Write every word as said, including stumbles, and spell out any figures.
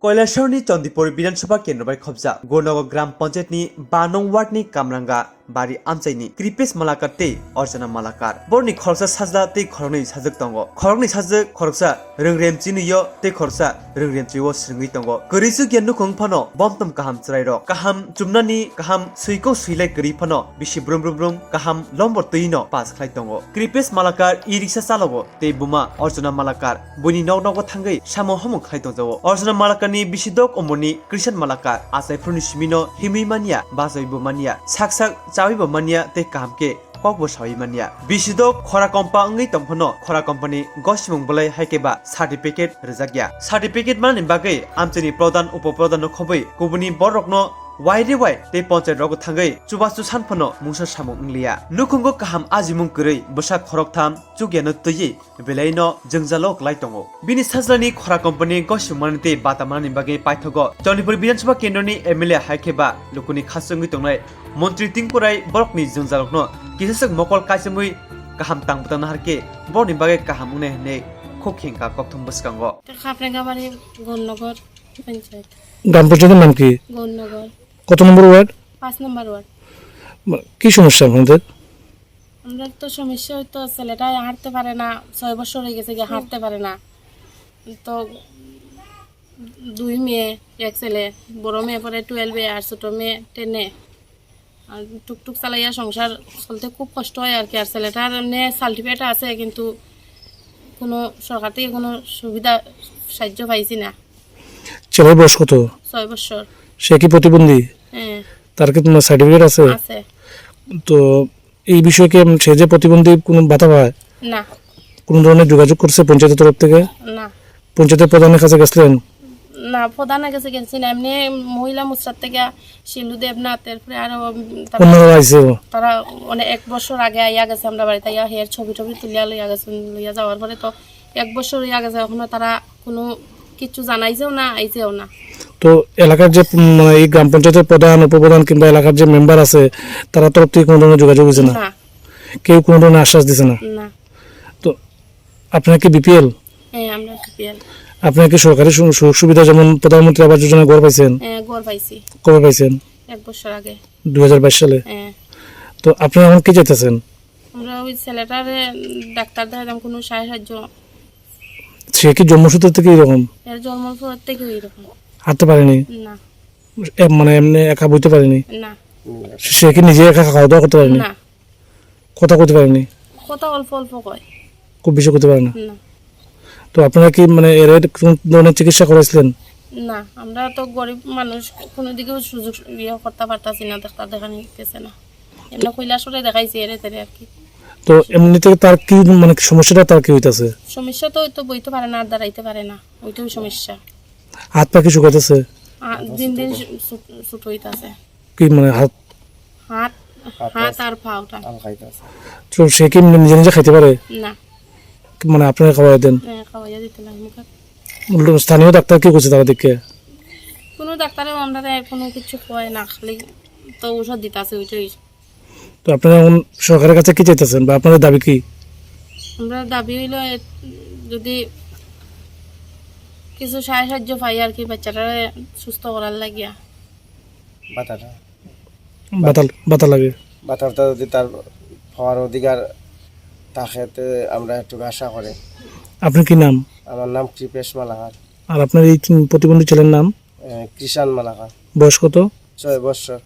Kailasahar ni Chandipur Bidhan Sabha kendro bai khobjak Gornagar Gram Panchayat ni ba nong ward ni Kamranga bari amchai ni Kripesh Malakar tei Archana Malakar. Borok ni khoroksa sajla tei khoroknwi sajwk tongo. Khoroknwi sajwk khoroksa rwngrem chinwi o tei khoroksa rwngrem chinwi o swrwngwi tongo. Kwrwi chukya nukhung phano bomtom kaham chwrai rok. Kaham chumnani kaham swikok swilai kwrwi phano bisi brum brum brum kaham lombor twi no pass khlai tongo. Kripesh Malakar e-rickshaw chalogo tei buma Archana Malakar buini nok nogo thangwi samung hamung khlai tongjago. Archana Malakarni bisidok umorni Krishan Malakar achaiphuruni simino himwi manya, bachaibo manya, sak sak chawibo manya tei kaham khe kokbo sawi manya. Bisidok khora kompa wngwi tongphano khora kompani gosimung bolai hai khe ba certificate rwjakya. Certificate manani bagwi amchaini prodhan upoprodhanno khobwi kubuni borokno waire wai tei panchayat rogo thangwi chubachu sanphano mungsa samung wngliya. Nukhungo kaham ajimung kwrwi bwsa khoroktham chukyano twiwi belaino jwngjalo kwlai tongo. Bini sajlani khora company gosimani tei batamanani bagwi paithogo Chandipur Bidhan Sabha kendroni M L A hai khe ba lukuni khaswk wngwi tongnai Montri Tingkurai borokni jwngjalrokno kisaswk mokol kaichomwi kaham tang bwtang naharkhe borokni bagwi kaham wngnai hwnwi khuk hingkha kokthum bwskango. Khaprenga bari Gornagar panchayat. গ্রাম পঞ্চায়েতের নাম কি? Gornagar. কত নম্বর ওয়ার্ড? পাঁচ নম্বর ওয়ার্ড। মা-, কি সমস্যা আপনাদের? আমরা তো সমস্যা হয়তো ছেলেটা হাঁটতে পারে না, ছয় বছর হয়ে গেছে গিয়ে হাঁটতে পারে না। তো দুই মেয়ে, এক ছেলে, বড় মেয়ে পড়ে টুয়েলভে আর ছোট মেয়ে টেনে। আর টুকটুক চালাইয়া সংসার চলতে খুব কষ্ট হয় আর কি। আর ছেলেটার এমনি সার্টিফিকেট আছে, কিন্তু কোনো সরকার থেকে কোনো সুবিধা, সাহায্য পাইছি না। ছেলের বয়স কত? ছয় বছর। সে কি প্রতিবন্ধী? হ্যাঁ। তার কি তোমার সার্টিফিকেট আছে? আছে। তো এই বিষয়ে কি, উম, সে যে প্রতিবন্ধী, কোনো বাধা পায়? না। কোনো ধরনের যোগাযোগ করছে পঞ্চায়েতের তরফ থেকে? না। পঞ্চায়েতের প্রধানের কাছে গেছিলেন? না, প্রধানের কাছে গেছি না, এমনি মহিলা মোর্চার থেকে শিলু দেবনাথ, এরপরে আরো, উম, তারা, অন্যরা আইছে? তারা মানে এক বছর আগে আইয়া গেছে আমরা বাড়িতে, আইয়া হের ছবি টবি তুলিয়া লইয়া গেছেন, লইয়া যাওয়ার পরে তো এক বছর হইয়া গেছে, এখনো তারা কোনো কিছু জানাইছেও না, আইছেও না। তো এলাকার যে, উম, মানে এই গ্রাম পঞ্চায়েতের প্রধান, উপপ্রধান কিংবা এলাকার যে মেম্বার আছে, তারা তরফ থেকে কোনো ধরনের যোগাযোগ হয়েছে না? না। কেউ কোনো ধরনের আশ্বাস দিছে না? না। তো আপনার কি বিপিএল? হ্যাঁ, আমরা বিপিএল। আপনার কি সরকারি সু-, সুযোগ সুবিধা যেমন প্রধানমন্ত্রী আবাস যোজনা ঘর পাইছেন? হ্যাঁ, ঘর পাইছি। কবে পাইছেন? এক বছর আগে। দুই হাজার বাইশ সালে? হ্যাঁ। তো আপনি এখন কি চাইতেছেন? আমরা ওই ছেলেটারে ডাক্তার দেখাইতাম, কোনো সাহায্য। সে কি জন্মসূত্র থেকে এরকম? এর জন্মসূত্র থেকে এরকম। হাঁটতে পারেনি? না। এ, মানে এমনি একা বইতে পারেনি? না। সে কি নিজে একা খাওয়া দাওয়া করতে পারেনি? না। কথা কইতে পারেনি? কথা অল্প অল্প কয়। খুব বেশি করতে পারে না? না। তো আপনারা কি মানে এর আগে কোন ধরনের চিকিৎসা করেছিলেন? না, আমরা তো গরিব মানুষ, কোনো দিকেও সুযোগ ইয়ে করতে পারতাছি না, ডাক্তার দেখানি গেছে না। এমনি কৈলাসহরে দেখাইছি এরে তেরে আর কি। তো এমনিতে তার কি মানে সমস্যাটা তার কি হইতাছে? সমস্যা তো ওই তো বইতে পারে না, আর দাঁড়াইতে পারে না, ওইটাই সমস্যা। হাত পা কি শুকাইতেছে? আ, দিন দিন ছু-, ছুট-, ছুট হইতাছে। কি মানে হাত? হাত, হাত হাত আছে। আর পা ওটা। হালকা হইতাছে। তো সে কি নিজে নিজে খাইতে পারে? না। মানে আপনারা খাওয়াই দেন? হ্যাঁ, খাওয়াইয়া দিতে লাগে মুখে। উল্টো স্থানীয় ডাক্তার কি করছে তারা দেখে? কোনো ডাক্তারেও আমরা কোনো কিছু কয় না, খালি তো ঔষধ দিতে আছে, ওইটাই। তো আপনারা এখন সরকারের কাছে কি চাইতেছেন বা আপনাদের দাবি কি? আমরা দাবি হইলো এ, যদি কিছু সাহায্য পাই আর কি, বাচ্চাটারে সুস্থ করার লাগিয়া। বাতাটা। বাতাল, বাতাল লাগে। বাতালটা যদি তার পাওয়ার অধিকার থাকে, তে আমরা একটু আশা করি। আপনার কি নাম? আমার নাম কৃপেশ মালাকার। আর আপনার এই প্রতিবন্ধী ছেলের নাম? এ, কৃষাণ মালাকার। বয়স কত? ছয় বছর।